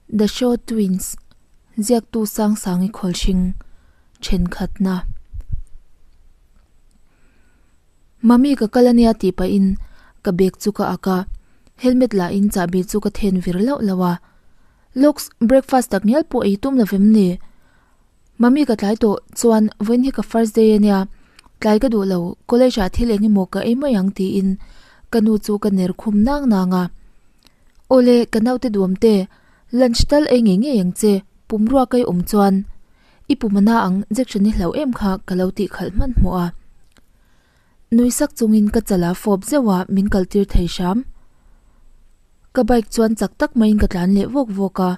The Shaw Twins, Ziaktu Sangsangi Khawlhring, Thenkhatna. Mummy ka kal ania tih pahin ka bag chu ka ak a, helmet lah in chahbi chu ka then vir lauh lauh a. Lawks, breakfast tak ngial pawh ei tum lovem ni? Mummy ka tlai tawh chuan vawiin hi ka first day ania, tlai ka duh lo, college ah thil eng emaw ka ei mai ang tiin ka nu chu ka ner khum nang nang a. Awle, ka naute duam te, lunch tal ei ngei ngei ang che, pumrua ka i awm chuan i pum a na ang jection i hlauh em kha ka lo tih khalh hmanhmawh a. Nui sak chungin ka chala fawp zeuh a min kal tir thei hram. Ka bike chuan chak tak maiin ka tlan leh vawk vawk a,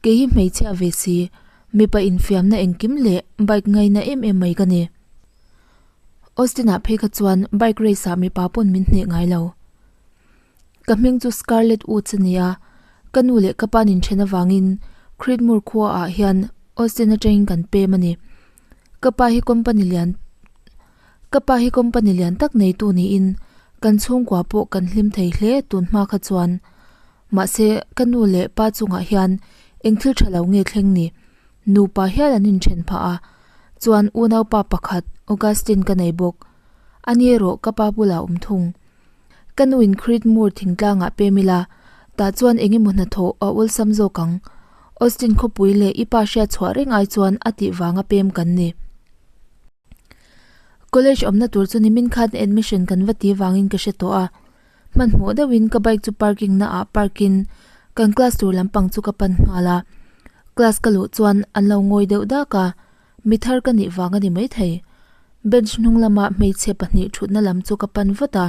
kei hi hmeichhia ve si, mipa infiamna engkim leh bike ngaina em em mai ka ni. Austin-ah phei kha chuan bike race ah mipa pawn min hneh ngai lo. Ka hming chu Scarlett Woods a ni a, ka nu leh ka pa nin then avangin Creedmoor khua ah hian Austin atangin kan pem a ni. Ka pa hi company lian Ka pa hi company lian tak neitu niin kan chhungkua pawh kan hlim thei hle tun hma kha chuan. Mahse ka nu leh pa chungah hian eng thil tha lo nge thleng ni? Nupa hial an inthen phah a, chuan unaupa pakhat Augustine ka nei bawk. Ani erawh ka pa bulah awm thung. Ka nu in Creedmoor thingtlangah pem ila, tah chuan eng emaw hnathawh a awlsam zawk ang. Austin khawpui leh i pa hriat chhuah reng ai chuan a tih vanga pem kan ni. College awmna tur chu nimin khan admission kan va ti vangin ka hre tawh a. Hmanhmawh deuhin ka bike chu parking na ah park in kan class tur lampang chu ka pan nghal a. Class ka luh chuan an lo ngawi deuh dak a, mi thar ka nih vang a ni maithei. Bench hnung lama hmeichhe pahnih thutna lam chu ka pan vat a.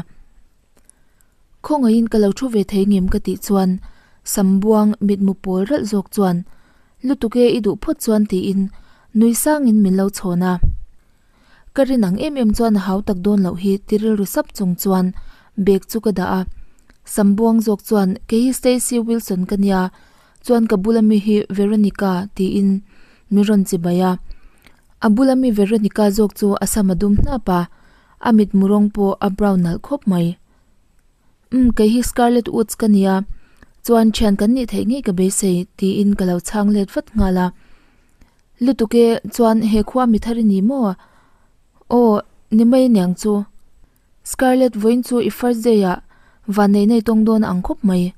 Khawngaihin ka lo thu ve thei ngem ka tih chuan Sambuang mitmu pawl ralh zawk chuan lutuk e i duh phawt chuan tiin nui sangin min lo chhawn a. Ka rin ang em em chuan a hau tak dawn loh hi ti rilru sap chung chuan bag chu ka dah a. Sambuang zawk chuan kei hi Stacy Wilson ka nia chuan ka bula mi hi Veronica tiin min rawn chibai a. A bula mi Veronica zawk chu a sam a dum hnap a. A mitmu rawng pawh a brown nalh khawp mai. Umm kei hi Scarlett Woods ka nia, chuan thian kan nih theih ngei ka beisei tiin ka lo chhang let vat nghal a. Lutuk e, chuan he khua mi thar i ni maw? Aw, ni mai aniang chu. Scarlett vawiin chu i first day ah vanneih nei tawng dawn ang khawp mai.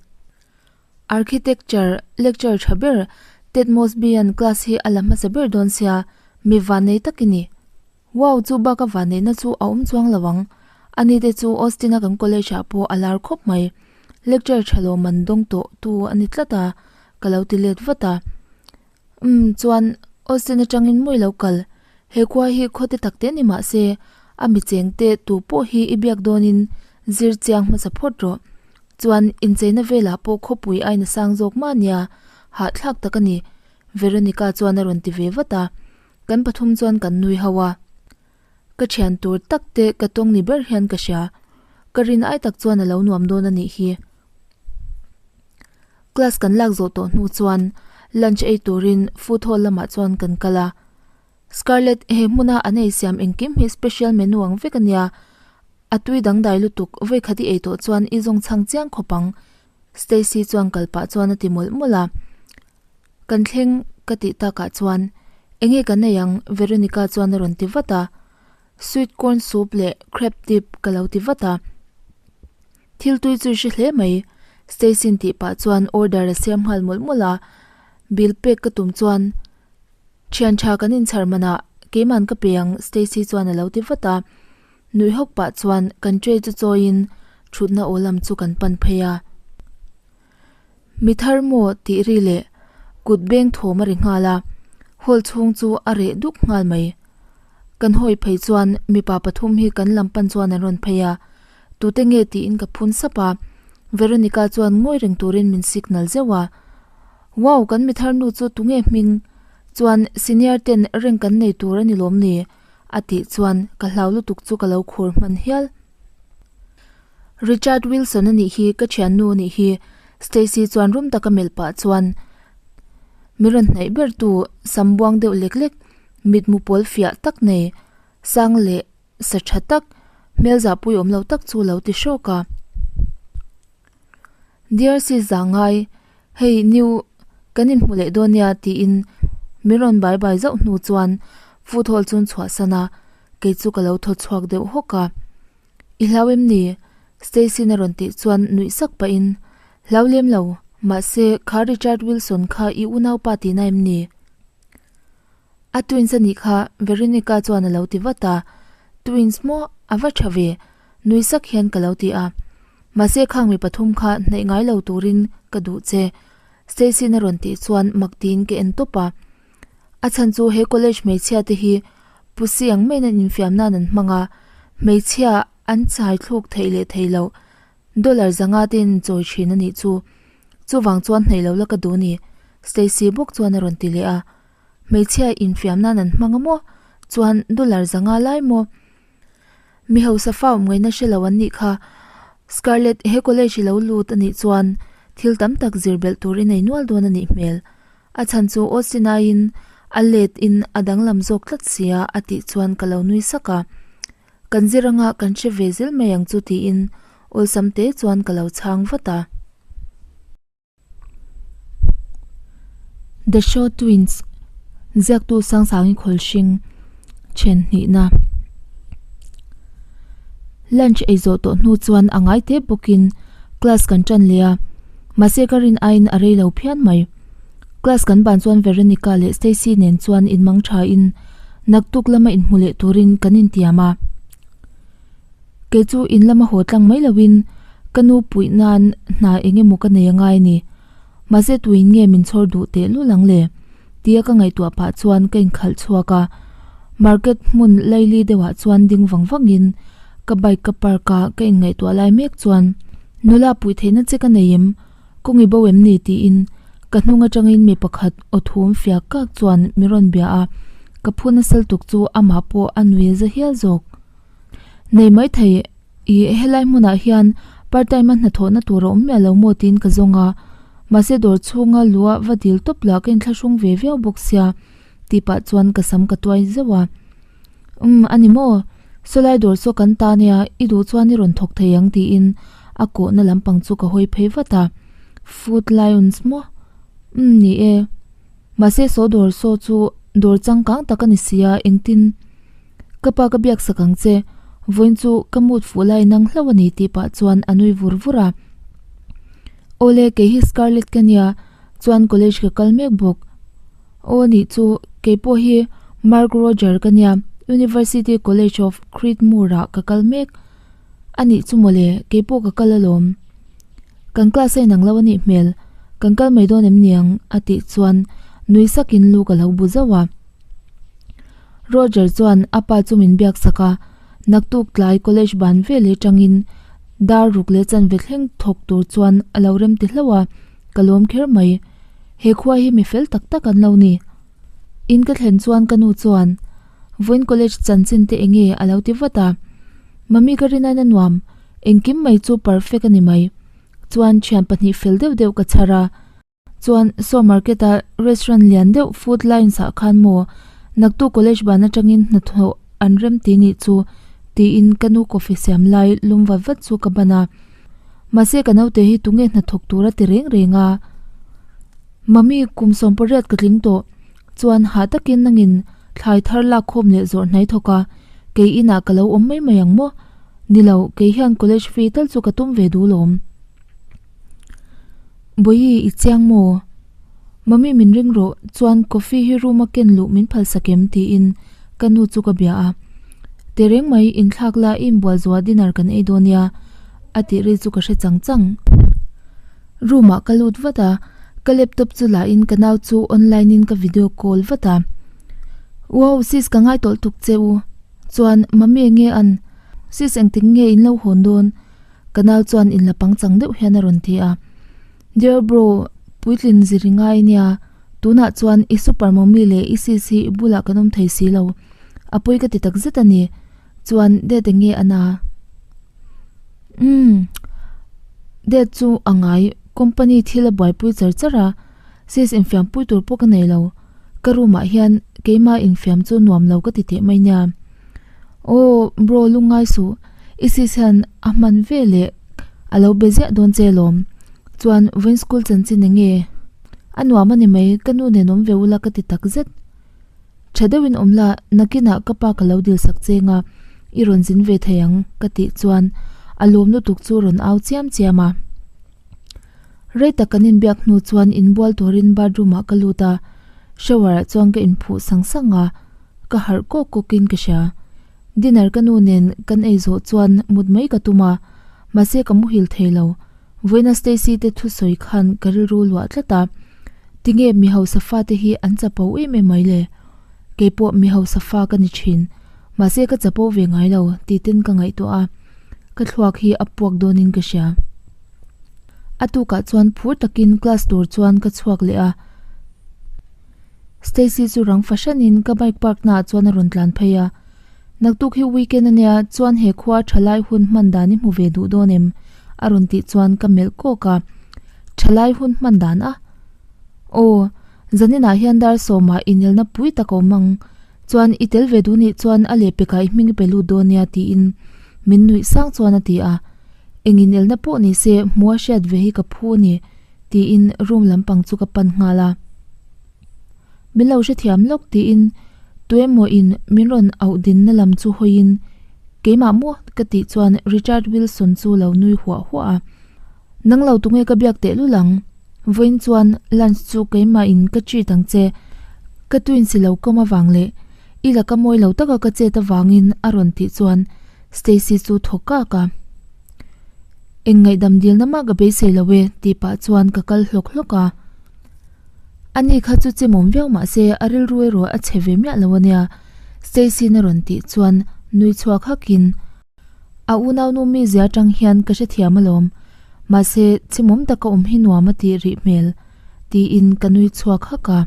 Architecture lecture tha ber Ted Mosby-a'n class hi a la hmasa ber dawn sia, mi vannei tak i ni. Wow chu bak a vanneihna chu a awm chuang lo ang. Ani te chu Austin-a kan college ah pawh a lar khawp mai. Lecture tha lo man dawng tawh tu a ni tlat a, ka lo ti let vat a. Umm chuan Austin atangin mawi lo kal. He khua hi khaw te tak te ni mah se, a mi cheng te tu pawh hi i biak dawnin zir chiang hmasa phawt rawh. Chuan incheina velah pawh khawpui aina sang zawk mah nia, hahthlak tak a ni, Veronica chuan a rawn ti ve vat a. Kan pathum chuan kan nui ho a. Ka thian tur tak te ka tawng ni ber hian ka hria. Ka rin ai tak chuan a lo nuam dawn a nih hi. Class kan lak zawh tawh hnu chuan lunch ei turin food hall lamah chuan kan kal a. Scarlett, he hmuna an ei siam engkim hi special menu ang vek a nia. A tui dangdai lutuk, vawikhat i ei tawh chuan i zawng chhang chiang khawp ang, Stacy chuan kal pah chuan a ti mawlh mawlh a. Kan thleng ka tih takah chuan enge kan ei ang Veronica chuan a rawn ti vat a, sweet corn soup leh crab dip ka lo ti vat a. Thil tui chu i hre hle mai Stacy-in tih pah chuan order a siam nghal mawlh mawlh a, bill pek ka tum chuan thian tha kan inchhar manah keiman ka pe ang Stacy chuan a lo ti vat a. Nui hawk pah chuan kan tray chu chawiin thutna aw lam chu kan pan phei a. Mi thar maw tih ri leh kut beng thawm a ri nghal a, hall chhung chu a reh duk nghal mai. Kan hawi phei chuan mipa pathum hi kan lam pan chuan an rawn phei a, tute nge tiin ka phun sap a, Veronica chuan ngawi reng turin min signal zeuh a. Wow kan mi thar nu chu tunge hming chuan senior ten rank kan nei tur a ni lawm ni? A tih chuan ka hlau lutuk chu ka lo khur hman hial. Richard Wilson a nih hi, ka thiannu a nih hi, Stacy chuan rum taka melh pah chuan mi rawn hnaih ber tu sam buang deuh lek lek, mitmu pawl fiah tak nei, sang leh sa tha tak, hmel zahpui awm lo tak chu lo ti hrawk a. Dear sis Zangai, hei new. Kan inhmu leh dawn nia tiin min rawn bai bai zauh hnu chuan food hall chu an chhuahsan a, kei chu ka lo thaw chhuak deuh hawk a. I hlau em ni? Stacy-in a rawn tih chuan nuih sak pahin, Hlau lem lo, mahse kha Richard Wilson kha i unaupa tihna em ni? A twins a nih kha, Veronica chuan a lo ti vat a. Twins maw? A va tha ve, nui sak hian ka lo ti a. Mahse khang mi pathum kha hnaih ngai lo turin ka duh che, Stacy-in a rawn tih chuan mak tiin ka en tawp a. A chhan chu he college hmeichhia te hi pusi ang maiin an infiam nan an hmang a, hmeichhia an chai thluk theih leh theih loh dollar zanga te in chawi thin a nih chu. Chuvang chuan hnaih lo la ka duh ni, Stacy bawk chuan a rawn ti leh a. Hmeichhia infiam nan an hmang a maw? Chuan dollar zanga lai maw? Mi hausa fa awm ngaihna hre lo an nih kha. Scarlett, he college i lo lut a nih chuan thil tam tak zir belh tur i nei nual dawn a nih hmel. A chhan chu Austin aiin a let in a danglam zawk tlat sia a tih chuan ka lo nui sak a. Kan zir anga kan hre ve zel mai ang chu tiin awlsam te chuan ka lo chhang vat a. The Shaw Twins ziaktu Sangsangi Khawlhring then hnihna Lunch ei zawh tawh hnu chuan a ngai tep bawkin class kan tan leh a, mahse ka rin aiin a rei lo phian mai. Class kan ban chuan Veronica leh Stacy nen chuan inmang thain naktuk lama inhmu leh turin kan intiam a. Kei chu in lama haw tlang mai loin ka nu puih nan hna eng emaw ka nei a ngai a ni. Mahse tuin nge min chhawr duh teh lul ang le? Tia ka ngaihtuah pah chuan ka inkhalh chhuak a. Market hmun laili deuhah chuan ding vang vangin ka bike ka park a, ka inngaihtuah lai mek chuan nula puih theihna che ka nei em? Kawng i bo em ni? tiin ka hnung atangin mi pakhat aw thum fiak kak chuan min rawn bia a, ka phu nasal tuk chu amah pawh a nui za hial zawk. Nei mai thei i helai hmunah hian part time a hnathawhna tur a awm miah lo maw tiin ka zawng a, mahse dawr chhunga lua va dil tawp lah ka inthlahrung ve viau bawk sia tih pah chuan ka sam ka tuai zeuh a. Umm a ni maw? Sawlai dawr saw kan ta nia i duh chuan i rawn thawk thei ang tiin a kawhna lampang chu ka hawi phei vat a. Food Lions maw? Umm ni e. Mahse saw dawr saw chu dawr changkang tak a ni sia engtin? Ka pa ka biak sak ang che, vawiin chu ka mood fuh lai nang hlauh a ni tih pah chuan a nui vur vur a. Awle kei hi Scarlett ka nia, chuan college ka kal mek bawk. Aw nih chu, kei pawh hi Mark Roger ka nia, University College of Creedmoor ah ka kal mek. A nih chu mawle, kei pawh ka kal alawm. Kan class a inang lo a nih hmel, kan kal mai dawn em niang a tih chuan nui sakin lu ka lo bu zauh a. Roger chuan a pa chu min biak sak a, naktuk tlai college ban vel hi tangin dar ruk leh chanve thleng thawk tur chuan a lo rem ti hlauh a, ka lawm kher mai. He khua hi mi fel tak tak an lo ni. In ka thlen chuan ka nu chuan Vawiin college chanchin te enge a lo ti vat a, Mummy ka rin ain a nuam, engkim mai chu perfect a ni mai. Chuan thian pahnih fel deuh deuh ka chhar a. Chuan saw market a restaurant lian deuh food lines ah khan maw naktuk college ban atangin hnathawh an rem ti nih chu tiin ka nu coffee siam lai lum vat vat chu ka ban a. Mahse ka naute hi tunge hnathawk tur a ti reng reng a. Mummy kum sawmpariat ka tling tawh chuan hah takin nangin thlai thar lak khawm leh zawrh hnai thawk a kei inah ka lo awm mai mai ang maw? Nilo kei hian college fee tal chu ka tum ve duh lawm. Bawihi i chiang maw? Mummy min ring rawh, chuan coffee hi room a ken luh min phal sak em? tiin ka nu chu ka bia a. Tehreng mai inthlak la i inbual zuah dinner kan ei dawn nia a tih ri chu ka hre chang chang. Room ah ka lut vat a, ka laptop chu la in ka nau chu online in ka video call vat a. Wow sis ka ngai tawlh tuk che u, chuan mummy enge an? Sis engtik nge in lo hawn dawn? Ka nau chuan inla pangchang deuh hian a rawn ti a, Dear bro, puitlin zir i ngai nia, tunah chuan i super mommy leh i sis hi i bulah kan awm thei si lo, a pawi ka ti tak zet a ni, chuan dad eng nge a na? Umm, dad chu a ngai, company thil a buaipui char char a, sis infiampui tur pawh ka nei lo, ka room ah hian keimah infiam chu nuam lo ka ti teh mai nia. Aw bro lungngai suh, i sis hian a hman ve leh a lo be ziah dawn che lawm, chuan vawiin school chanchin eng nge? A nuam a ni mai, ka nu nen awm ve ula ka ti tak zet. Tha deuhin awm la, nakinah ka pa ka lo dil sak cheng a, i rawn zin ve thei ang ka tih chuan a lawm lutuk chu rawn au chiam chiam a. Rei tak kan inbiak hnu chuan inbual turin bathroom ah ka lut a, shower ah chuan ka inphuh sang sang a, ka harh kawk kawk in ka hria. Dinner ka nu nen kan ei zawh chuan mut mai ka tum a, mahse ka muhil thei lo. Vawiina Stacy te thusawi khan ka rilru luah tlat a, tinge mi hausa fate hi an chapo em em mai le? Keipawh mi hausa fa ka ni thin, mahse ka chapo ve ngai lo tih ten ka ngaihtuah a, ka thluak hi a puak dawnin ka hria. A tukah chuan phur takin class tur chuan ka chhuak leh a, Stacy chu rang fahranin ka bike park naah chuan a rawn tlan phei a, Naktuk hi weekend a nia, chuan he khua thalai hun hman dan i hmu ve duh dawn em? a rawn tih chuan ka melh kawk a, Thalai hun hman dan a? Aw, zaninah hian dar sawmah inelna pui tak a awm ang, chuan i tel ve duh nih chuan a lehpekah i hming i pe lut dawn nia tiin min nuih sang chuan a ti a, Eng inelna pawh ni se hmua hriat ve hi ka phu a ni tiin room lampang chu ka pan nghal a. Min lo hrethiam lawk tiin tuemaw in min rawn auh dinna lam chu hawiin keimah maw ka tih chuan Richard Wilson chu lo nui huah huah a. Nang lo tunge ka biak teh lul ang? Vawiin chuan lunch chu keimah in ka treat ang che ka twin si lo kawm avang leh i laka mawi lo taka ka chet avangin a rawn tih chuan Stacy chu thaw kak a. Eng ngaihdam dilna mah ka beisei lo e tih pah chuan ka kal hlawk hlawk a. Ani kha chu chimawm viau mah se a rilru erawh a chhe ve miah lo a nia, Stacy-in a rawn tih chuan nui chhuak hakin, A unaunu mizia atang hian ka hrethiam alawm, mahse chimawm taka awm hi nuam a tih rih hmel, tiin ka nui chhuak hak a.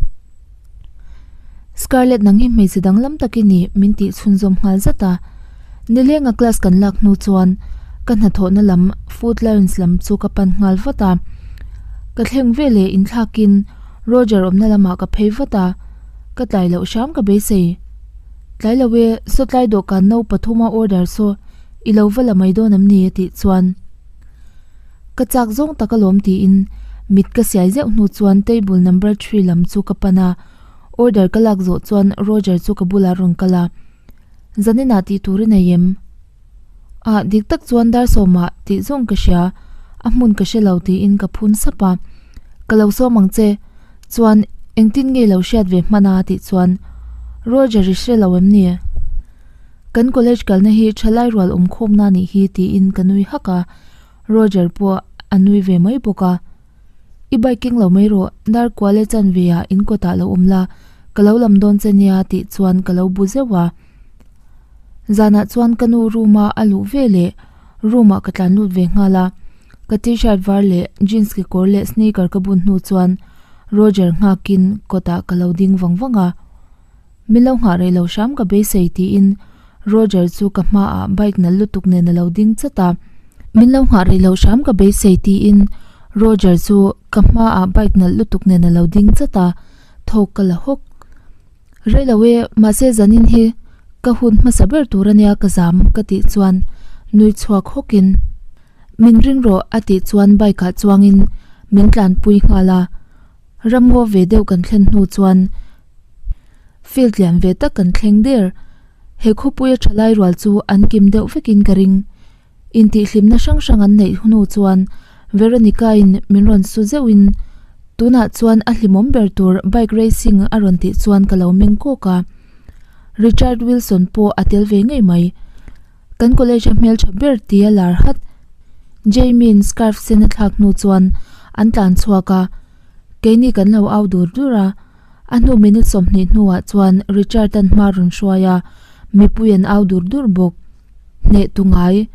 Scarlett nang hi hmeichhe danglam tak i ni min tih chhunzawm nghal zat a. Nilenga class kan lak hnu chuan ka hnathawhna lam food lines lam chu ka pan nghal vat a. Ka thleng veleh inthlakin Roger awmna lamah ka phei vat a, ka tlai loh hram ka beisei. Tlai lo e, sawtlai dawhkan no pathuma order saw i lo va la mai dawn em ni a tih chuan. Ka chak zawng tak alawm tiin mit ka siai zeuh hnu chuan table number three lam chu ka pan a, order ka lak zawh chuan Roger chu ka bulah rawn kal a, Zaninah tih tur i nei em? Ah, dik tak chuan dar sawmah tih zawng ka hria, a hmun ka hre lo tiin ka phun sap a, Ka lo sawm ang che, chuan engtin nge lo hriat ve hman a tih chuan Roger i hre lo em ni? Kan college kalna hi thalai rual awm khawmna nih hi tiin ka nui hak a, Roger pawh a nui ve mai bawk a. I bike keng lo mai rawh, dar kual e chanve ah in kawtah lo awm la, ka lo lam dawn che nia tih chuan ka lo bu zeuh a. Zanah chuan ka nu room a a luh ve leh room ah ka tlan lut ve nghal a, ka t-shirt var leh jeans kekawr leh sneaker ka bun hnu chuan Roger nghakin kawtah ka lo ding vang vang a. Min lo nghah rei lo hram ka beisei tiin Roger chu ka hmaah bike nal lutuk nen a lo ding chat a. Min lo nghah rei lo hram ka beisei tiin Roger chu ka hmaah bike nalh lutuk nen a lo ding chat a, thawk ka la hawk. Rei lo e, mahse zanin hi ka hun hmasa ber tur ania ka zam ka tih chuan nui chhuak hawkin min ring rawh a tih chuan bike ah chuangin min tlanpui nghal a. Ramngaw ve deuh kan thlen hnu chuan field lian ve tak kan thleng der. He khawpuia thalai rual chu an kim deuh vekin ka ring. Intihhlimna hrang hrang an neih hnu chuan Veronica-in min rawn su zeuhin tunah chuan a hlimawm ber tur bike racing a rawn tih chuan ka lo meng kawk a. Richard Wilson pawh a tel ve ngei mai. Kan college a hmeltha ber tia lar hat. Jamie-in scarf sen a thlak hnu chuan an tlan chhuak a, keini kan lo au dur dur a. A hnu minute 20 hnuah chuan Richard-a'n hma rawn hruai a, mipui an au dur dur bawk. Hneh tu ngai,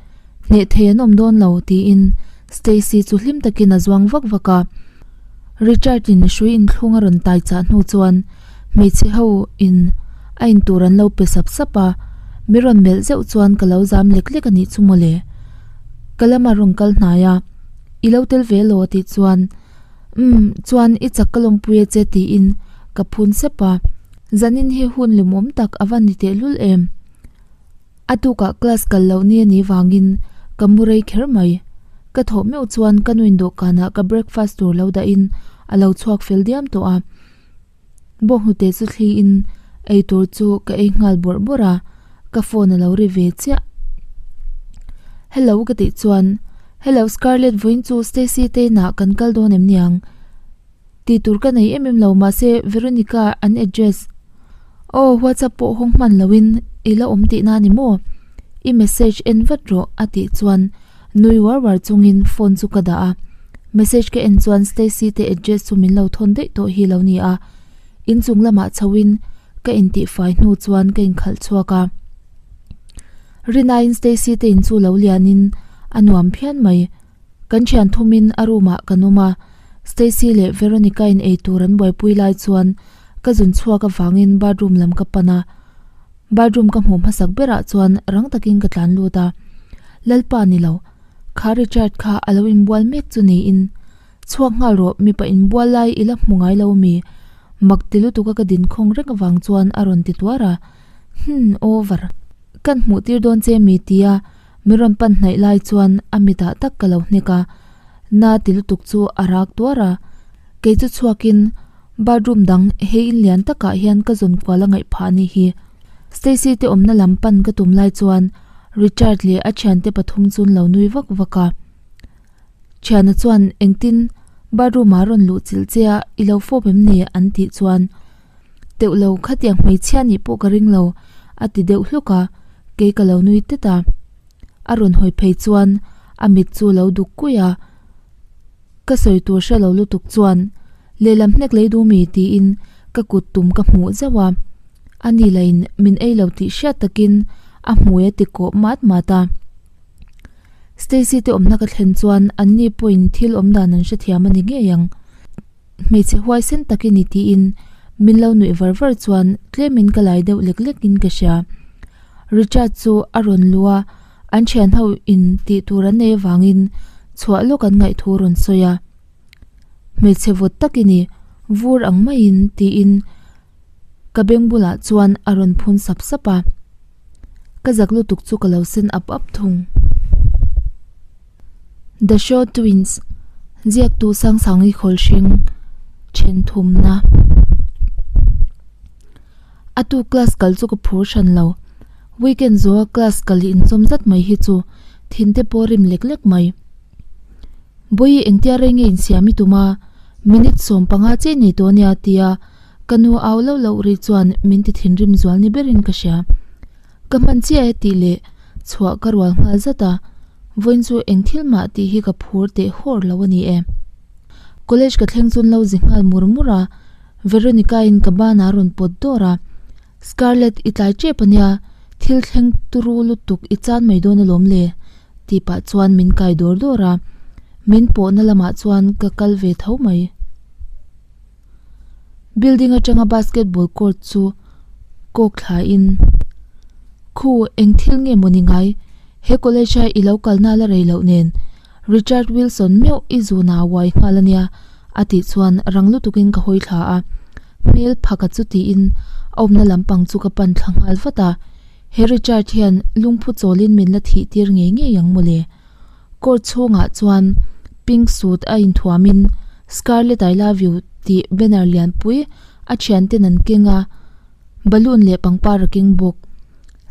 hneh thei an awm dawn lo tiin Stacy chu hlim takin a zuang vak vak a. Richard-in hrui inthlung a rawn tai chah hnu chuan hmeichhe ho in a in tur an lo pe sap sap a, mi rawn melh zeuh chuan ka lo zam lek lek a nih chu mawle. Ka lama rawn kal hnai a, I lo tel ve law tih chuan Umm, chuan i chak ka lawmpui a che tiin ka phun sep a. Zanin hi hun limawm tak a va ni tehlul em? A tukah class kal loh ni a nih vangin ka mu rei kher mai. Ka thawh meuh chuan ka nuin dawhkanah ka breakfast tur lo dahin a lo chhuak fel diam tawh a. Bawnghnute chu thli in eitur chu ka ei nghal bawrh bawrh a, ka phone a lo ri ve chiah. Hello ka tih chuan, Hello Scarlett vawiin chu Stacy te inah kan kal dawn em niang? Tih tur ka nei em em lo mahse Veronica an address aw WhatsApp pawh hawng hman loin i la awm tihna a ni maw? I message en vat rawh a tih chuan nui uar uar chungin phone chu ka dah a, message ka en chuan Stacy te address chu min lo thawn daih tawh hi lo ni a, inchung lamah chhoin ka intihfai hnu chuan ka inkhalh chhuak a. Rinaiin Stacy te in chu lo lianin a nuam phian mai. Kan thian thumin a room ah kan awm a, Stacy leh Veronica in eitur an buaipui lai chuan ka zun chhuak avangin bathroom lam ka pan a, bathroom ka hmuh hmasak berah chuan rang takin ka tlan lut a, Lalpa ni lo, kha Richard kha a lo inbual mek chu niin, chhuak nghal rawh mipa inbual lai i la hmu ngai lo mi? Mak ti lutuk a ka din khawng reng avang chuan a rawn ti tuar a, Hmm over. Kan hmuh tir dawn che mi tia min rawn pan hnaih lai chuan a mitah tak ka lo hnek a, na ti lutuk chu a rak tuar a, kei chu chhuakin bathroom dang he in lian takah hian ka zawn kual a ngaih phah anih hi. Stacy te awmna lam pan ka tum lai chuan Richard leh a thiante pathum chu an lo nui vak vak a. Thiana chuan engtin bathroom ah rawn luh chilh che a i lo fawp em ni an tih chuan Teuh lo khatiang hmeichhia nih pawh ka ring lo a ti deuh hluk a, kei ka lo nui tet a. A rawn hawi phei chuan a mit chu lo duk kuih a, ka sawi tur hre lo lutuk chuan lehlam hnek lei duh mi tiin ka kut tum ka hmuh zauh a, a ni lahin min ei lo tih hriat takin a hmui a ti kawh mat mat a. Stacy te awmna ka thlen chuan an ni pawhin thil awmdan an hrethiam a ni ngei ang. Hmeichhe huaisen tak i ni tiin min lo nuih var var chuan tlemin ka lai deuh lek lek in ka hria. Richard chu a rawn lu a, an thian ho in tih tur an nei avangin chhuah lawk an ngaih thu rawn sawi a. Hmeichhe vawt tak i ni, vur ang maiin tiin ka beng bulah chuan a rawn phun sap sap a. Ka zak lutuk chu ka lo sen ap ap thung. The Shaw Twins ziaktu Sangsangi Khawlhring then thumna A tu class kal chu ka phur hran lo. Weekend zawha class kal hi inchawm zat mai hi chu thin te pawh rim lek lek mai. Bawihi engtia rei nge insiam i tum a, minute 15 che nei tawh ania tia ka nu au loh loh ri chuan min ti thinrim zual ni berin ka hria. Ka hman chiah e tih leh chhuah ka rual nghal zat a, vawiin chu eng thil mah tih hi ka phur teh hawr lo a ni e. College ka thleng chun lo zi nghal mur mur a, Veronica in ka banah a rawn pawt dawr a, Scarlett i tlai tep a nia, thil thleng turu lutuk i chan mai dawn alawm le tih pah chuan min kai dawr dawr a, min pawhna lamah chuan ka kal ve tho mai. Building atanga basketball court chu kawk thla in khu eng thil nge maw ni ngai he college a i lo kalna la rei loh nen Richard Wilson meuh i zun a uai nghal ania a tih chuan rang lutuk in ka hawi thla a hmel phaka chu tiin a awmna lampang chu ka pan thla nghal vat a he Richard hian lungphu chawl in min la thih tir ngei ngei ang mawle. Court chhungah chuan pink suit a inthuamin Scarlett I love you tih banner lianpui a thianten an keng a, balloon leh pangpar a keng bawk.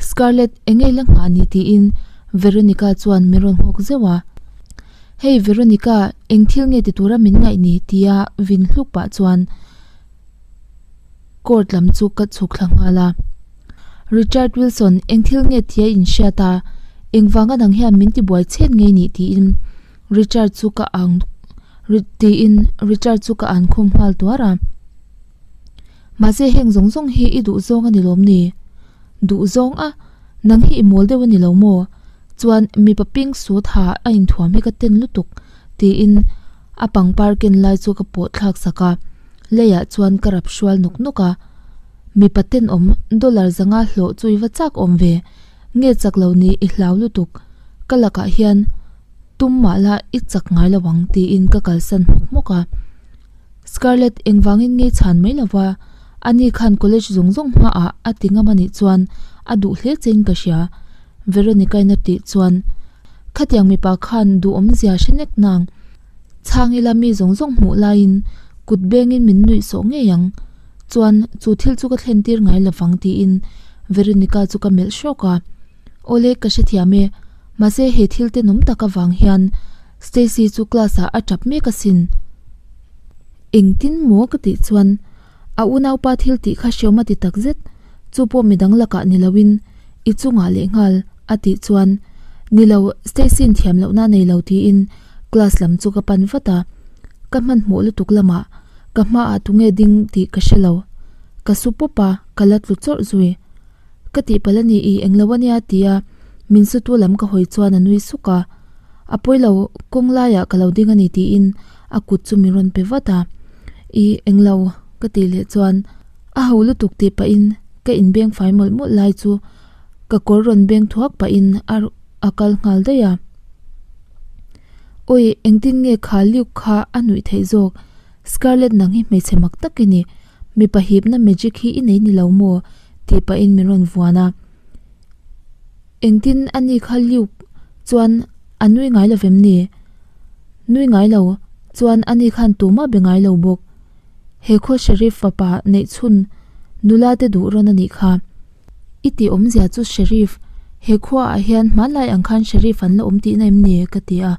Scarlett eng nge la nghah ni tiin Veronica chuan min rawn nghawk zeuh a. Hey Veronica eng thil nge ti tura min ngaih ni tia vin hluk pah chuan court lam chu ka chhuk thla nghal a. Richard Wilson eng thil nge tia inhriat a, engvanga dang hian min tibuai chhet ngei nih tiin Richard chu ka ang tiin Richard chu ka an khum nghal tuar a. Mahse heng zawng zawng hi i duh zawng a ni lawm ni? Duh zawng a? Nang hi i mawl deuh a ni lo maw? Chuan mipa pink suit ha a inthuam hi ka ten lutuk tiin a pangpar ken lai chu ka pawh thlak sak a. Leiah chuan ka rap hrual nawk nawk a, mipa tenawm dollar zanga hlawh chu i va chak awm ve, nge chak lo ni i hlau lutuk, ka lakah hian tum mah la i chak ngai lo ang tiin ka kalsan hmawk hmawk a. Scarlett engvangin ngei chhan mai lo va, ani khan college zawng zawng hmaah a ti ngam anih chuan a duh hle chein ka hria, Veronica-in a tih chuan khatiang mipa khan duhawmzia hre nek nang. Chhang ila mi zawng zawng hmuh laiin Kut bengin min nuih sawh ngei ang. Chuan chu thil chu ka thlen tir ngai lovang tiin Veronica chu ka melh hrawk a. Awle ka hrethiam e, mahse he thil tenawm tak avang hian Stacy chu class ah a tap mek asin. Engtin maw ka tih chuan a unaupa thil tih kha hreawm a ti takzet, chu pawh midang lakah ni loin i chungah lehnghal a tih chuan nilo Stacy in thiam lohna a nei lo tiin class lam chu ka pan vat a, ka hmanhmawh lutuk lamah ka hmaah tunge ding tih ka hre lo, ka su pawp a ka la tlu chawrh zui. Ka tihpalh a ni i englo a nia tia min sutu lam ka hawi chuan a nui suk a, a pawi lo kawng laiah ka lo ding a ni tiin a kut chu min rawn pe vat a, i englo ka tih leh chuan a ho lutuk tih pahin ka inbeng fai mawlh mawlh lai chu ka kawr rawn beng thuak pahin a a kal nghal daih a. Awi engtin nge kha Luke kha a nuih theih zawk Scarlett nang hi hmeichhe mak tak i ni. Mipa hipna magic hi i nei ni lo maw? tih pahin min rawn vuan a. Engtin a ni kha Luke chuan a nui ngai lo vem ni? Nui ngai lo chuan a ni khan tumah be ngai lo bawk. He khaw Sheriff fapa neih chhun nula te duh rawn a nih kha. I tih awmzia chu Sheriff, he khuaah hian hmanlai ang khan Sheriff an la awm tihna em ni? ka ti a.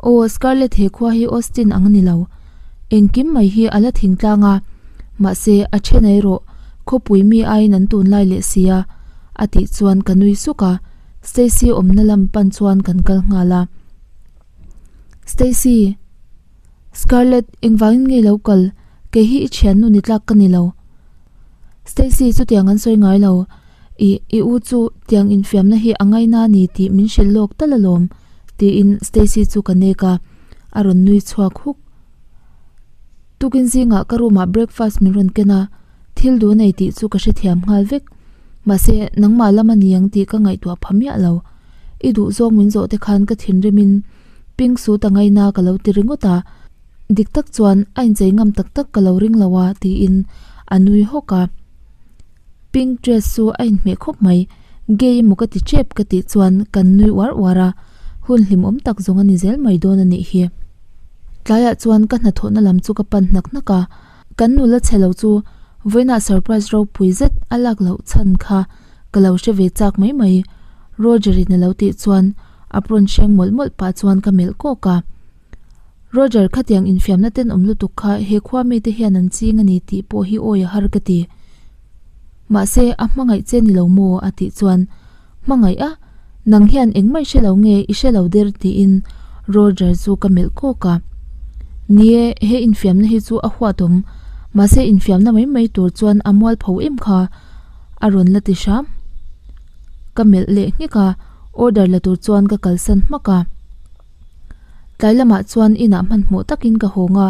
Aw, Scarlett he khua hi Austin ang a ni lo. Engkim mai hi a la thingtlang a, mahse a then erawh khawpui mi aiin an tunlai leh si a, a tih chuan ka nui suk a, Stacy awmna lam pan chuan kan kal nghal a. Stacy, Scarlett engvangin nge lo kal? Kei hi i thiannu ni tlak ka ni lo. Stacy chutiang an sawi ngai lo. I, i u chu tiang infiamna hi a ngaina a ni tih min hrilh lawk tal alawm, tiin Stacy chu ka nek a, a rawn nui chhuak huk. Tukin zingah ka room ah breakfast min rawn ken a, thil duh a nei tih chu ka hrethiam nghal vek. Mahse, nangmah lam a ni ang tih ka ngaihtuah pha miah lo. I duh zawng min zawh te khan ka thinrimin pink suit a ngaina ka lo ti ringawt a. Dik tak chuan a inchei ngam tak tak ka lo ring lo a tiin a nui hawk a. Pink dress chu a inhmeh khawp mai, gay emaw ka ti tep ka tih chuan kan nui uar uar a, hun hlimawm tak zawng a ni zel mai dawn a nih hi. Tlaiah chuan ka hnathawhna lam chu ka pan hnak hnak a, kan nula chhe lo chu vawiinah surprise ropui zet a lak loh chhan kha ka lo hre ve chak mai mai, Roger in a lo tih chuan apron hreng mawlh mawlh pah chuan ka melh kawk a. Roger, khatiang infiamna tenawm lutuk kha he khua mite hian an ching a ni tih pawh hi awi a har ka ti. Mahse, a hmangaih che ni lo maw? a tih chuan, Hmangaih a? Nang hian engmah i hre lo nge i hre lo der tiin Roger chu ka melh kawk a. Ni e, he infiamna hi chu a huatawm, mahse infiamna mai mai tur chuan a mualpho em kha a rawn la ti hram. Ka melh leh nghek a, order la tur chuan ka kalsan hmak a. Tlai lamah chuan inah hmanhmawh takin ka hawng a,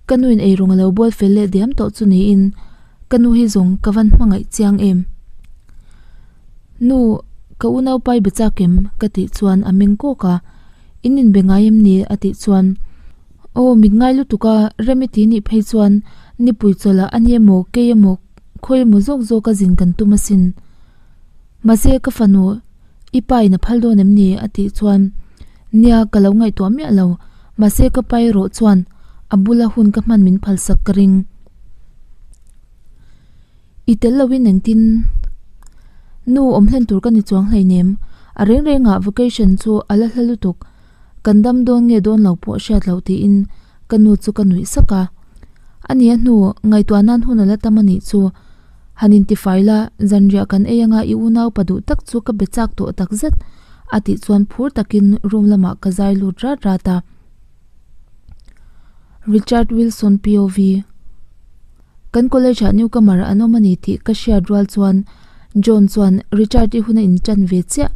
ka nuin eirawng a lo bual fel leh diam tawh chu niin ka nu hi zawng ka van hmangaih chiang em. Nu, ka unaupa i be chak em? ka tih chuan a meng kawk a, In inbe ngai em ni? a tih chuan Aw, mit ngai lutuk a, rem i ti nih phei chuan nipui chawlh ah a ni emaw, kei emaw, khawi emaw zawk zawk a zin kan tum asin. Mahse ka fanu I pa in a phal dawn em ni? a tih chuan Nia ka lo ngaihtuah miah lo, mahse ka pa erawh chuan a bula hun ka hman min phalsak ka ring. I tel loin engtin nu awm hlen tur ka ni chuang hleinem, a reng rengah vacation chu a la hla lutuk, kan dam dawn nge dawn lo pawh hriat loh tiin ka nu chu ka nuih sak a. A nia hnu ngaihtuah nan hun a la tam a nih chu. Han intifai la, zanriah kan ei anga i unaupa duh tak chu ka be chak tawh tak zet, a tih chuan phur takin room lamah ka zai lut rat rat a. Richard Wilson POV Kan college ah newcomer an awm a ni tih ka hriat rual chuan John chuan Richard i hun a intan ve chiah.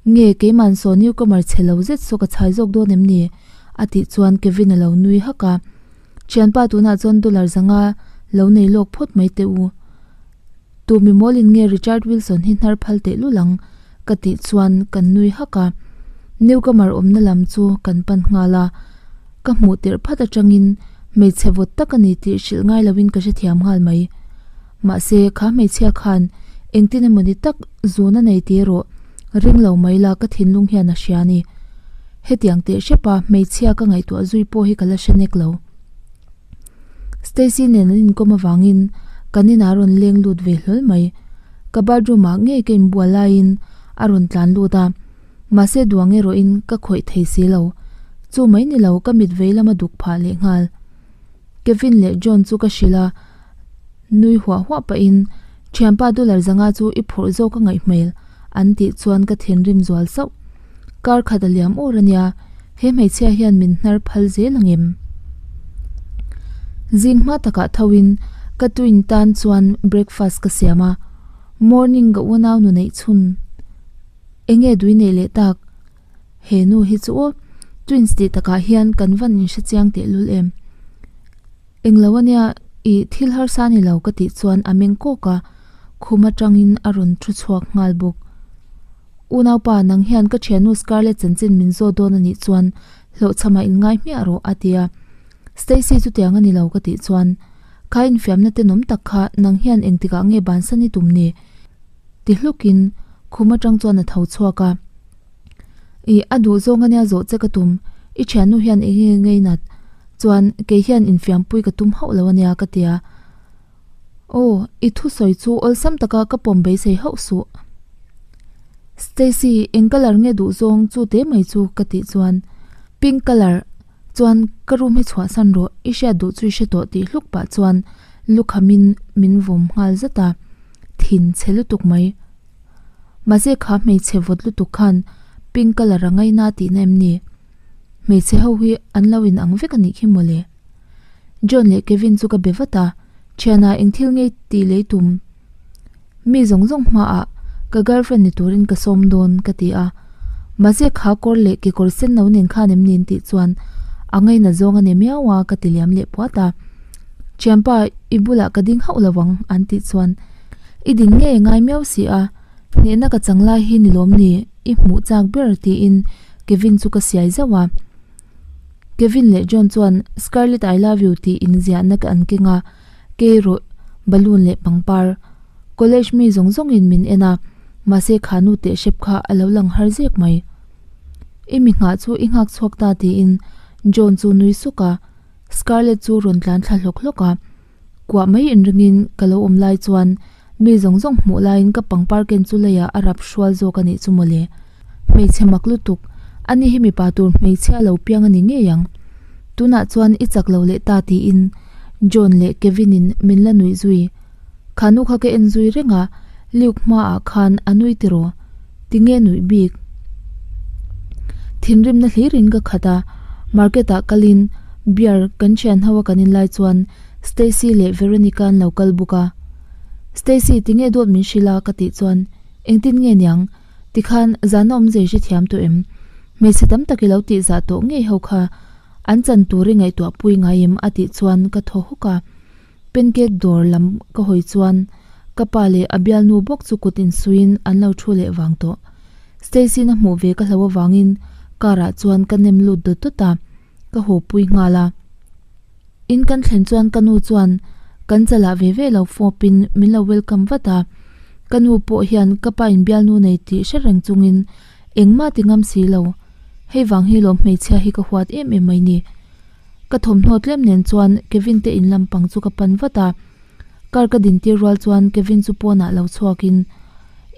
Nge keiman saw newcomer chhe lo zet saw ka chhai zawk dawn em ni? a tih chuan Kevin a lo nui hak a. Thianpa tunah chuan dollar zanga lo nei lawk phawt mai teh u. Tu mi mawlin nge Richard Wilson hi hnar phal teh lul ang? ka tih chuan kan nui hak a. Newcomer awmna lam chu kan pan nghal a. Ka hmuh tirh phat atangin hmeichhe vawt tak a ni tih hrilh ngai loin ka hrethiam nghal mai. Mahse kha hmeichhia khan engtin emawni tak zun a nei tih erawh ring lo mai la ka thinlung hian a hria a ni. Hetiang teh hrepa hmeichhia ka ngaihtuah zui pawh hi ka la hre nek lo. Stacy nen an inkawm avangin kan inah a rawn leng lut ve hlawl mai. Ka bathroom ah ngei ka inbual laiin a rawn tlan lut a, mahse duang erawhin ka khawih thei si lo. Chu mai ni lo ka mit vei lama duk phah leh nghal. Kevin leh John chu ka hrilh a, nui huah huah pahin Thianpa dollar zanga chu i phurh zawk a ngaih hmel an tih chuan ka thinrim zual sauh. Kar khat a liam awr a nia, he hmeichhia hian min hnar phal zel ang em? Zing hma takah tho in ka twin tan chuan breakfast ka siam a, morning ka unau nu neih chhun enge dui neih leh tak? He nu hi chu aw, twins tih takah hian kan van in hre chiang teh lul em? Englo ania i thil harsa ni lo ka tih chuan a meng kawk a, khum atangin a rawn thu chhuak nghal bawk. Unaupa, nang hian ka thiannu Scarlett chanchin min zawt dawn a nih chuan hlawhchhamah in ngai hmiah rawh a ti a. Stacy chutiang a ni lo ka tih chuan, Kha infiamna tenawm tak kha nang hian engtikah nge bansan i tum ni? ti hlukin khum atang chuan a tho chhuak a. Ih, a duh zawng ania zawh che ka tum, i thiannu hian eng nge ngei nat chuan kei hian infiampui ka tum hauh lo ania ka ti a. Aw, i thusawi chu awlsam taka ka pawm beisei hauh suh. Stacy, eng colour nge duh zawng chu te mai chu ka tih chuan pink colour chuan ka room hi chhuahsan rawh, i hriat duh chu i hre tawh tih hluk pah chuan lukhamin min vawm nghal zat a, thin chhe lutuk mai. Mahse kha hmeichhe vawt lutuk khan pink colour a ngaina tihna em ni? Hmeichhe ho hi an lo in ang vek a nih khi mawle. John leh Kevin chu ka be vat a, thianah eng thil ngei tih lei tum mi zawng zawng hmaah ka girlfriend ni turin ka sawm dawn ka ti a, mahse kha kawr leh kekawr sen no nen khan em ni an tih chuan a ngaina zawng a ni miau a ka ti liam leh puat a, thianpa i bulah ka ding hauh lo ang an tih chuan i ding ngei ngai miau si a, hnehna ka chang lai hi ni lawm ni i hmuh chak ber tiin Kevin chu ka siai zauh a. Kevin leh John chuan Scarlett I love you tih inziahna ka an keng a, kei erawh balloon leh pangpar. College mi zawng zawngin min en a, mahse kha nu teh hrep kha a lo lang har zek mai. I mi nghah chu i nghak chhuak ta tiin John chu nui suk a, Scarlett chu rawn tlan thla hlawk hlawk a. Kuah mai inringin ka lo awm lai chuan mi zawng zawng hmuh laiin ka pangpar ken chu leiah a rap hrual zawk a nih chu mawle. Hmeichhe mak lutuk, ani hi mipa tur hmeichhia lo piang a ni ngei ang. Tunah chuan i chak lo leh ta tiin John leh Kevin in min la nuih zui. Kha nu kha ka en zui reng a, Luke hmaah khan a nui tiraw? Tinge nuih bik? Thinrimna hlirin ka khat a, market ah kalin beer kan thian ho a kan in lai chuan Stacy leh Veronica an lo kal bawk a. Stacy tinge dawt min hrilh a ka tih chuan engtin nge niang? Tikhan zan a awm zei hrethiam tawh em? Hmeichhe tam tak i lo tih zah tawh ngei ho kha an chan tur i ngaihtuah pui ngai em a tih chuan ka thaw hawk a. Pancake dawr lam ka hawi chuan ka pa leh a bialnu bawk chu kut insuiin an lo thu leh vang tawh. Stacy-in a hmuh ve ka hlo avangin car ah chuan ka nem lut dawt dawt a, ka haw pui nghal a. In kan thlen chuan ka nu chuan kan chalah ve ve lo fawpin min lo welcome vat a, ka nu pawh hian ka pa in bialnu nei tih hre reng chungin engmah ti ngam si lo. Hei vang hi lawm hmeichhia hi ka huat em em mai ni. Ka thawmhnaw tlem nen chuan Kevin te in lampang chu ka pan vat a, car ka din tir rual chuan Kevin chu pawnah lo chhuakin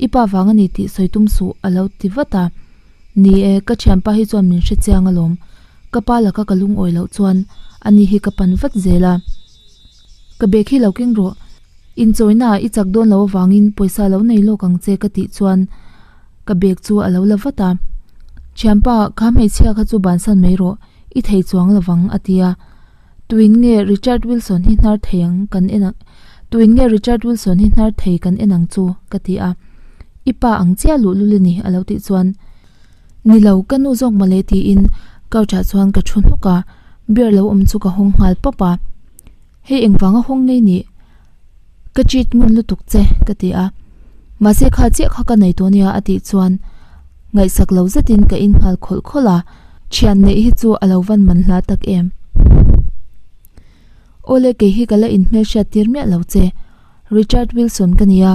I pa vang a ni tih sawi tum suh a lo ti vat a, Ni e, ka thianpa hi chuan min hre chiang alawm, ka pa laka ka lungawi loh chuan ani hi ka pan vat zel a, ka bag hi lo keng rawh, inchawina ah i chak dawn lo avangin pawisa lo nei lawk ang che ka tih chuan ka bag chu a lo la vat a, Thianpa, kha hmeichhia kha chu bansan mai rawh, i thei chuang lovang a ti a, Tuin nge Richard Wilson hi hnar thei ang kan en ang Tuin nge Richard Wilson hi hnar thei kan en ang chu ka ti a, I pa ang chiah luh lul i ni a lo tih chuan Ni lo, ka nu zawk mawle tiin couch ah chuan ka thu hnawk a, beer lo awm chu ka hawng nghal pawp a, Hei engvanga hawng ngei nih? Ka cheat ngun lutuk che ka ti a, mahse kha chiah kha ka nei tawh nia a tih chuan ngaihsak lo zetin ka in nghal khawlh khawlh a, thian neih hi chu a lo van man hla tak em. Awle kei hi ka la inhmelhriat tir miah lo che, Richard Wilson ka nia,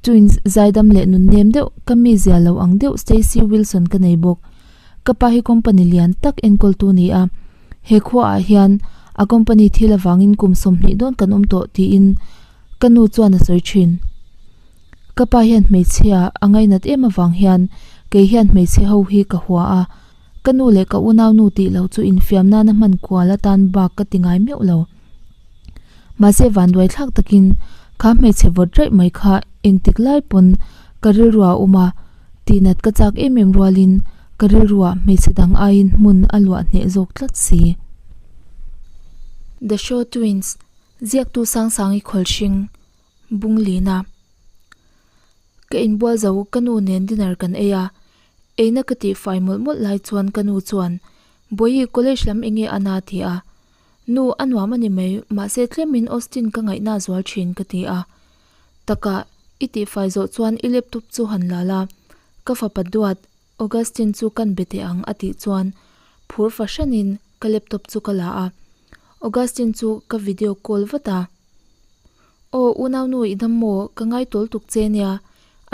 twins zaidam leh nun nem deuh ka mi zia lo ang deuh Stacy Wilson ka nei bawk, ka pa hi company lian tak enkawltu ni a, he khuaah hian. A company thil avangin kum 20 dawn kan awm tawh tiin ka nu chuan a sawi thin. Ka pa hian hmeichhia a ngainat em avang hian kei hian hmeichhe ho hi ka hua a, ka nu leh ka unau nu tih loh chu infiam nana hman kual atan bak ka ti ngai meuh lo. Mahse vanduai thlak takin kha hmeichhe vawt raih mai kha engtik lai pawn ka rilruah a awm a, tihnat ka chak em em rualin ka rilruah hmeichhe dang aiin hmun a luah hneh zawk tlat si. The Shaw Twins, Ziaktu Sangsangi Khawlhring, Bunglina. Ka inbual zo ka nu nen dinner kan ei a, eina ka tihfai mawlh mawlh lai chuan ka nu chuan, Bawihi college lam enge a na? ti a. Nu, a nuam a ni mai, mahse tlemin Austin ka ngaihna a zual thin ka ti a. Taka, i tihfai zawh chuan i laptop chu han la la, ka fapa duat Augustine chu kan be teh ang a tih chuan phur fahranin ka laptop chu ka la a. Augustine chu ka video call vat a. Aw, unaunu i dam maw? Ka ngai tawl tuk che nia,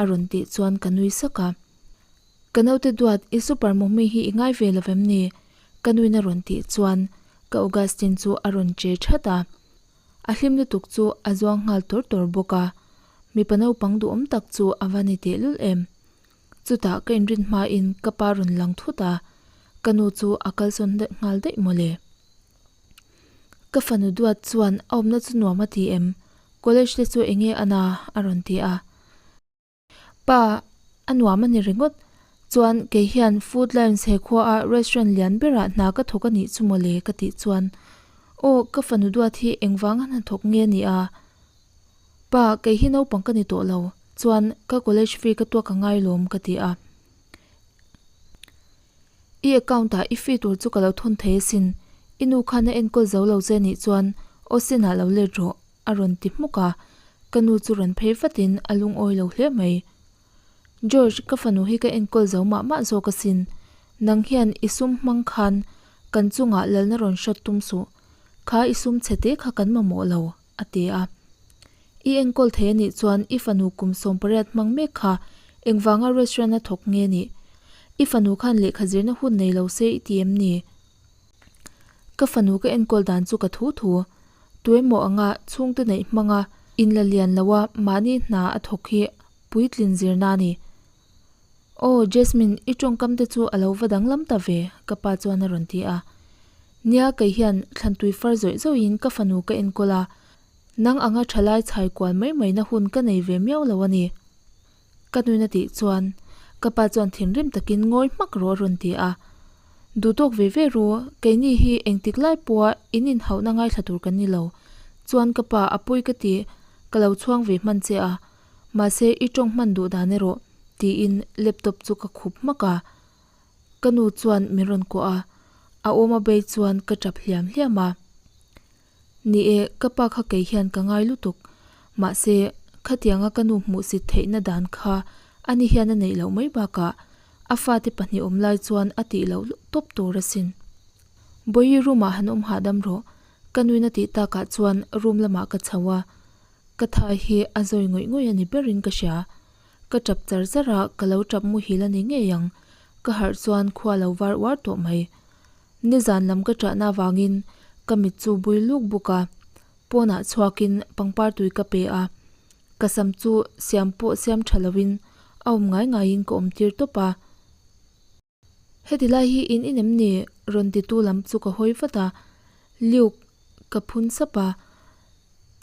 a rawn tih chuan ka nui sak a. Ka naute duat, i super mawmi hi i ngai ve lo vem ni? Ka nuin a rawn tih chuan ka Augustine chu a rawn che that a. A hlim lutuk chu a zuang nghal tawr tawr bawk a. Mipa naupang duhawm tak chu a va ni tehlul em. Chutah ka inrin hmain ka pa rawn lang thut a, ka nu chu a kalsawn nghal daih mawle. Ka fanu duat chuan a awmna chu nuam a ti em? College te chu enge a na? a rawn ti a. Pa, a nuam a ni ringawt. Chuan kei hian Food Lions he khua a restaurant lian berah hna ka thawk a nih chu mawle ka tih chuan, Aw, ka fanu duat hi engvanga hnathawk nge a nih a? Pa, kei hi naupang ka ni tawh lo. Chuan ka college fee ka tuak a ngai lawm ka ti a. I account ah i fee tur chu ka lo thawn thei asin, i nu khan a enkawl zo lo che nih chuan Austin ah lo let rawh a rawn ti hmuk a, ka nu chu rawn phei vatin a lungawi lo hle mai. George, ka fanu hi ka enkawl zo mah mah zawk asin, nang hian i sum hmang khan kan chungah lalna rawn hrawt tum suh, kha i sum chhe te kha kan mamawh lo. a ti a. I enkawl thei a nih chuan i fanu kum 18 hmang mek kha engvanga restaurant a thawk nge nih? I fanu khan lehkha zirna hun nei lo se i ti em ni? Ka fanu ka enkawl dan chu ka thu thu. Tuemaw anga chhungte neih hmanga inla lian loa mahni hna a thawk hi puitlin zirna a ni. Aw, Jasmine, i tawngkam te chu a lo va danglam ta ve, ka pa chuan a rawn ti a. Nia, kei hian thlantui far zawih zawihin ka fanu ka enkawl a, nang anga thalai chhai kual mai mai na hun ka nei ve miau lo a ni. Ka nuin a tih chuan ka pa chuan thinrim takin ngawi hmak rawh a rawn ti a. Duhtawk ve ve ru, keini hi engtik lai pawha in inhauhna ngaithla tur kan ni lo. Chuan ka pa a pawi ka ti, ka lo chhuang ve hman che a. Mahse, i tawng hman duh dan erawh, tiin laptop chu ka khup hmak a. Ka nu chuan min rawn kuah a, a awm a bei chuan ka tap hliam hliam a. Ni e, ka pa kha kei hian ka ngai lutuk. Mahse, khatianga ka nu hmuhsit theihna dan kha ani hian a neih loh mai bakah a fate pahnih awm lai chuan a tih loh tawp tur asin. Bawihi room ah han awm hahdam rawh, ka nuin a tih takah chuan room lamah ka chho a. Ka thai hi a zawi ngawih ngawih a ni berin ka hria. Ka tap char char a, ka lo tap muhil a ni ngei ang. Ka harh chuan khua lo var uar tawh mai. Nizan lam ka ṭahna avangin ka mit chu bui luk buk a, pawnah chhuakin pangpar tui ka pe a. Ka sam chu siam pawh siam ṭha loin a awm ngai ngaiin ka awm tir tawp a. Heti lai hi in in em ni? Rawn titu lam chu ka hawi vat a, Luke ka phun sap a,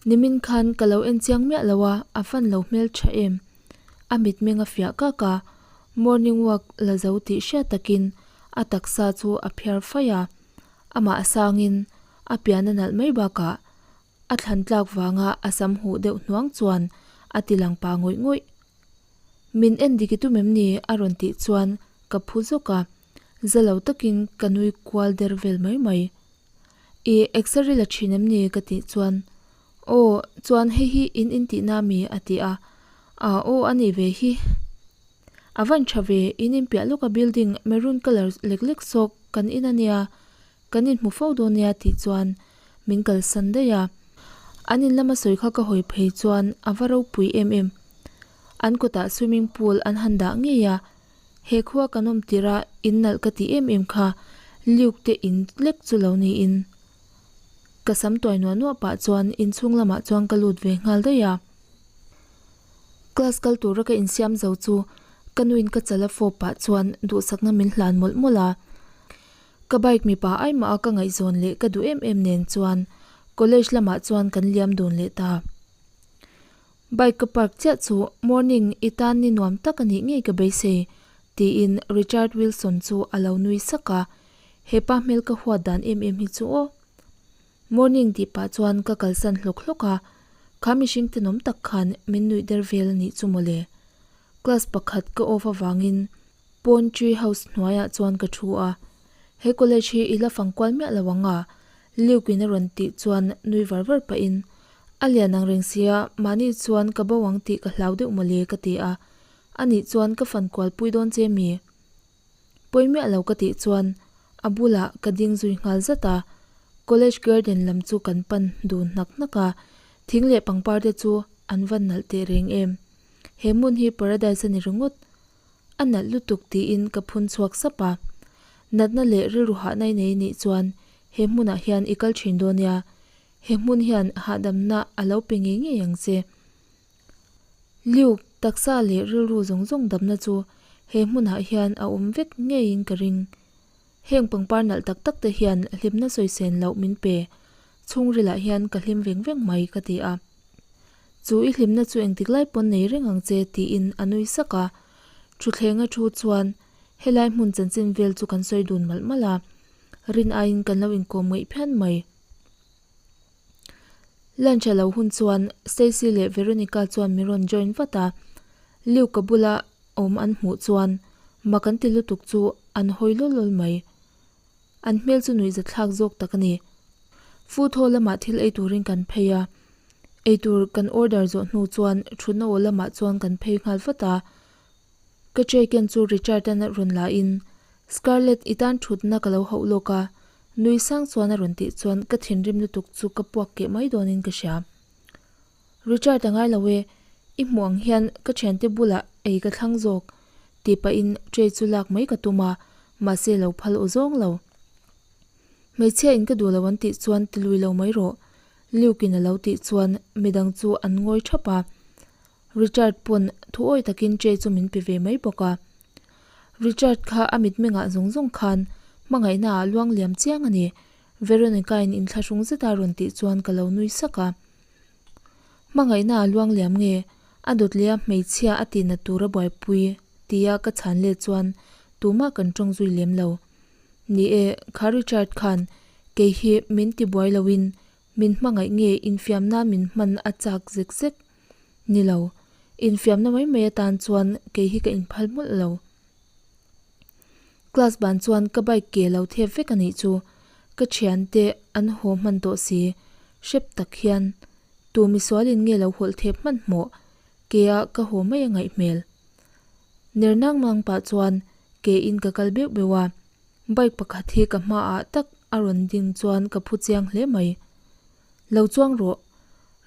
Nimin khan ka lo en chiang miah lo a, a fan lo hmel tha em? A mitmeng a fiah kak a, morning walk la zo tih hriat takin a taksa chu a phiar faih a, amah a sangin a pian a nalh mai bakah a thlan tlak vanga a sam huh deuh hnuang chuan a ti lang pa ngawih ngawih. Min en dik i tum em ni? a rawn tih chuan ka phu zawk a, za lo takin ka nui kual der vel mai mai. I exer-i la thin em ni? ka tih chuan, Aw, chuan hei hi in in tihna mi? a ti a, Aa aw a nih ve hi. A van tha ve, in inpiah lawka building maroon colour lek lek sawk kan in a nia, Kan inhmu fo dawn nia tih chuan min kalsan daih a. An in lama sawi kha ka hawi phei chuan a va ropui em em. An kawtah swimming pool an han dah ngei a, he khua kan awm tirh a in nalh ka tih em em kha Luke te in lek chu lo niin. Ka sam tuai nuah nuah pah chuan inchhung lamah chuan ka lut ve nghal daih a. Class kal tura ka insiam zo chu ka nuin ka chal a fawp pah chuan duhsakna min hlan mawlh mawlh a. Ka bike mipa aimah a ka ngaihzawn leh ka duh em em nen chuan college lamah chuan kan liam dun leh ta. Bike ka park chiah chu morning i tan ni nuam tak a nih ngei ka beisei tiin Richard Wilson chu a lo nui sak a, hepa hmel ka huat dan em em hi chu aw. Morning tih pah chuan ka kalsan hlawk hlawk a, kha mihring tenawm tak khan min nuih der vel a nih chu mawle. Class pakhat ka off avangin pawn tree house hnuaiah chuan ka thu a, he college hi i la fang kual miah lo ang a, Luke in a rawn tih chuan nui var var pahin a lian ang reng sia mahni chuan ka bo ang tih ka hlau deuh mawle ka ti a, anih chuan ka fan kual pui dawn che mi? Pawi miah lo ka tih chuan a bulah ka ding zui nghal zat a, college garden lam chu kan pan dun hnak hnak a, thing leh pangpar te chu an van nalh teh reng em. He hmun hi paradise a ni ringawt. A nalh lutuk tiin ka phun chhuak sap a. Natna leh rilru hahna i nei nih chuan he hmunah hian i kal thin dawn nia, he hmun hian hahdamna a lo pe ngei ngei ang che. Luke, taksa leh rilru zawng zawng damna chu he hmunah hian a awm vek ngeiin ka ring. Heng pangpar nalh tak tak te hian hlimna sawisen loh min pe, chhungrilah hian ka hlim veng veng mai ka ti a. Chu i hlimna chu engtik lai pawn nei reng ang che tiin a nui sak a. Thuthlenga thu chuan helai hmun chanchin vel chu kan sawi dun malh malh a, rin aiin kan lo inkawm ngaih phian mai. Lunch a lo hun chuan Stacy leh Veronica chuan min rawn join vat a, Luke-a bula awm an hmuh chuan mak an ti lutuk chu an hawi lawl lawl mai. An hmel chu nuihzathlak zawk tak a ni. Food hall lamah thil ei turin kan phei a, eitur kan order zawh hnu chuan thutna aw lamah chuan kan phei nghal vat a. Ka tray ken chu Richard-a'n rawn la in, Scarlett i tan thutna ka lo hauh lawk a, nui sang chuan a rawn tih chuan ka thinrim lutuk chu ka puak keh mai dawnin ka hria. Richard a ngai lo e, i hmuh ang hian ka thiante bulah ei ka thlang zawk, tih pahin tray chu lak mai ka tum a, mahse lo phal aw zawng lo. Hmeichhia in ka duh lo an tih chuan ti lui lo mai rawh, Luke in a lo tih chuan midang chu an ngawi thap a. Richard pawn thuawi takin tray chu min pe ve mai bawk a. Richard kha a mitmengah zawng zawng khan hmangaihna ah luang liam chiang a ni, Veronica in inthlahrung zeta rawn tih chuan ka lo nui sak a. Hmangaihna ah luang liam nge a dawt leh a hmeichhia a tihna tur a buaipui tia ka chhan let chuan tumah kan tawng zui lem lo. Ni e, kha Richard khan kei hi min tibuai loin min hmangaih nge infiamna min hman a chak zek zek. Ni lo, infiamna mai mai atan chuan kei hi ka inphal mawlh lo. Class ban chuan ka bike ke lo thep vek a nih chu, ka thiante an haw hman tawh si, hrep tak hian tu misualin nge lo hawlh thep hmanhmawh, ke ah ka haw mai a ngaih hmel. Ner nang nang pah chuan ke in ka kal beuh beuh a, bike pakhat hi ka hmaah tak a rawn ding chuan ka phu chiang hle mai. Lo chuang rawh,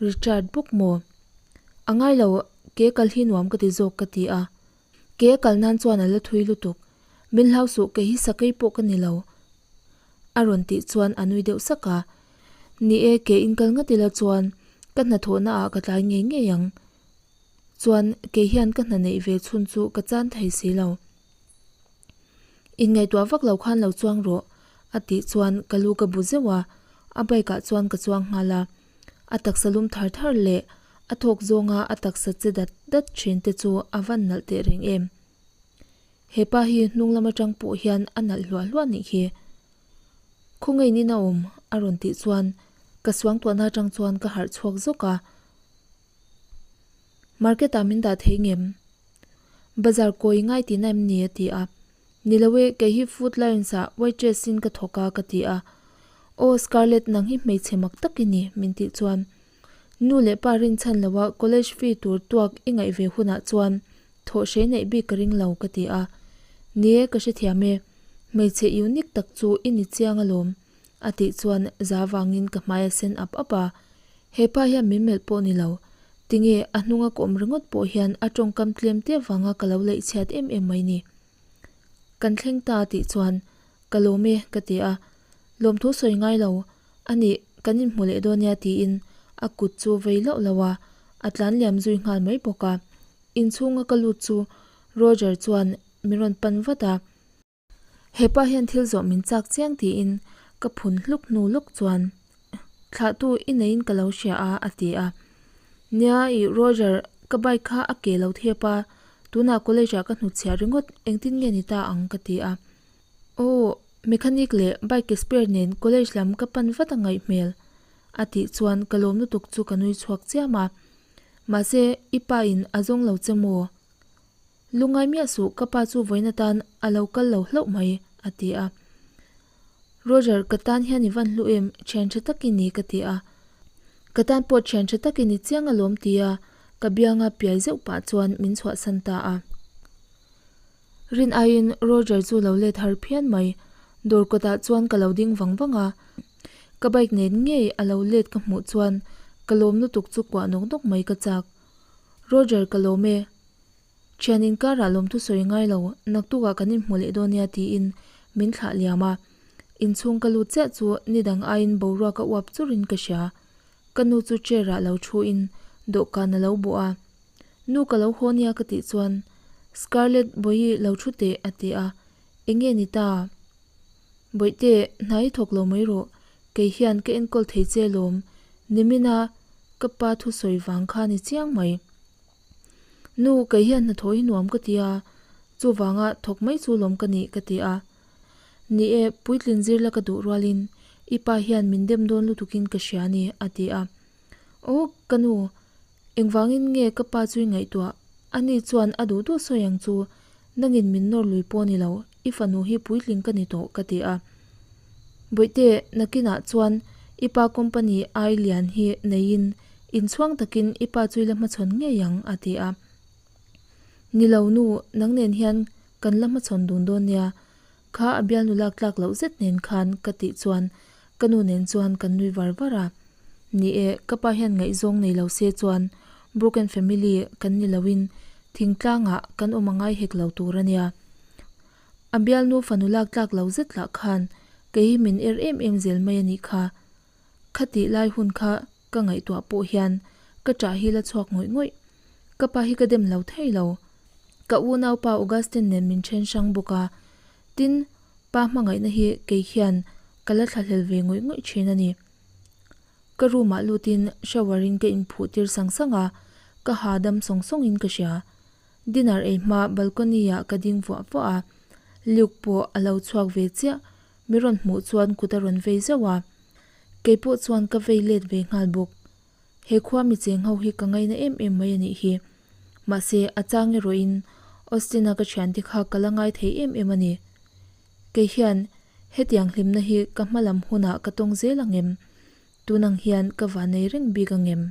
Richard bawk maw? A ngai lo, ke kal hi nuam ka ti zawk ka ti a. Ke a kal nan chuan a la thui lutuk. Min hlau suh, kei hi sakei pawh ka ni lo. A rawn tih chuan a nui deuh sak a. Ni e, ke in kal ngat ila chuan ka hnathawhna ah ka tlai ngei ngei ang. Chuan kei hian ka hna neih ve chhun chu ka chan thei si lo. Inngaihtuah vak lo khan lo chuang rawh, a tih chuan ka lu ka bu zeuh a, a bike ah chuan ka chuang nghal a. A taksa lum thar thar leh a thawk zawnga a taksa che dat dat thin te chu a van nalh teh reng em. He pa hi hnung lam atang pawh hian a nalh hluah hluah nih hi. Khawngaih in a awm a rawn tih chuan ka suangtuahna atang chuan ka harh chhuak zawk a. Market ah min dah thei ngem? Bazar kawi ngai tihna em ni? a ti a. Ni lo e, kei hi Food Lions ah waitress in ka thawk a ka ti a. Aw Scarlett nang hi hmeichhe mak tak i ni min tih chuan nu leh pa rinchhan lo a college fee tur tuak i ngaih ve hunah chuan thawh hrei neih bik ka ring lo ka ti a. Ni e ka hrethiam e, hmeichhe unique tak chu i ni chiang alawm a tih chuan za vangin ka hmai a sen ap ap a. He pa hian min melh pawh ni lo. Tinge a hnunga ka awm ringawt pawh hian a tawngkam tlem te vanga ka lo leih chhiat em em mai ni. Kan thleng ta tih chuan ka lawm e ka ti a. Lawmthu sawi ngai lo a nih. Kan inhmu leh dawn nia tiin a kut chu vei lauh lauh a, a tlan liam zui nghal mai bawk a. Inchhunga ka lut chu Roger chuan min rawn pan vat a. Hepa hian thil zawh min chak chiang tiin ka phun hluk hnu lawk chuan thlahtu i neiin ka lo hria a a ti a. Nia ih Roger, ka bike kha a ke lo thep a, tunah college ah ka hnutchhiah ringawt engtin nge ni ta ang ka ti a. Aw, mechanic leh bike spare nen college lam ka pan vat a ngaih hmel a tih chuan ka lawm lutuk chu ka nui chhuak chiam a. Mahse i pa in a zawng lo che maw? Lungngai miah suh, ka pa chu vawiin atan a lo kal lo hlauh mai, a ti a. Roger, ka tan hian i van hlu em, thian tha tak i ni, ka ti a. Ka tan pawh thian tha tak i ni chiang alawm, ti a ka bianga piai zeuh pah chuan min chhuahsan ta a. Rin aiin Roger chu lo let har phian mai, dawr kawtah chuan ka lo ding vang vang a. Ka bike nen ngei a lo let ka hmuh chuan ka lawm lutuk chu kuah nawk nawk mai ka chak. Roger, ka lawm e. Thian inkarah lawmthu sawi ngai lo, naktukah kan inhmu leh dawn nia tiin min thlah liam a. Inchhung ka lut chiah chu nidang aiin boruak a uap churin ka hria. Ka nu chu chair ah lo thuin dawhkan a lo bawh a. Nu ka lo haw nia ka tih chuan Scarlett Bawihi lo thu teh a ti a, enge ni ta? Bawihte, hna hi thawk lo mai rawh, kei hian ka enkawl thei che lawm, nimina ka pa thusawi vang kha ni chiang mai. Nu, kei hian hnathawh hi nuam ka ti a, chuvanga thawk mai chu lawm ka nih ka ti a. Ni e, puitlin zir la ka duh rualin i pa hian min dem dawn lutukin ka hria a ni, a ti a. Aw, ka nu, engvangin nge ka pa chu i ngaihtuah? Ani chuan a duh duh sawi ang chu, nangin min nawr lui pawh ni lo, i fanu hi puitling ka ni tawh, ka ti a. Bawihte, nakinah chuan i pa company ai lian hi neiin inchhuang takin i pa chu i la hmachhawn ngei ang, a ti a. Ni lo nu, nang nen hian kan la hmachhawn dun dawn nia, kha a bialnu lak tlak loh zet nen khan ka tih chuan ka nu nen chuan kan nui var var a. Ni e, ka pa hian ngaihzawng nei lo se chuan broken family kan ni loin thingtlangah kan awm a ngai hek lo tur a nia. A bialnu fanu lak tlak lo zet lah khan kei hi min er em em zel mai a nih kha. Khatih lai hun kha ka ngaihtuah pawh hian ka ṭah hi la chhuak ngawih ngawih. Ka pa hi ka dem lo thei lo. Ka unaupa Augustine nen min then hrang bawk a, tin, pa hmangaihna hi kei hian ka la thlahlel ve ngawih ngawih thin a ni. Ka room ah lutin shower in ka inphuh tir sang sang a, ka hahdam sawng sawng in ka hria. Dinner ei hma balcony ah ka ding vuah vuah a, Luke pawh a lo chhuak ve chiah, mi rawn hmuh chuan kut a rawn vei zauh a, keipawh chuan ka vei let ve nghal bawk. He khua mi cheng ho hi ka ngaina em em mai a nih hi. Mahse, a chang erawhin Austin-a ka thiante kha ka la ngai thei em em a ni. Kei hian hetiang hlimna hi ka hma lam hunah ka tawng zel ang em? Tun ang hian ka vanei reng bik ang em?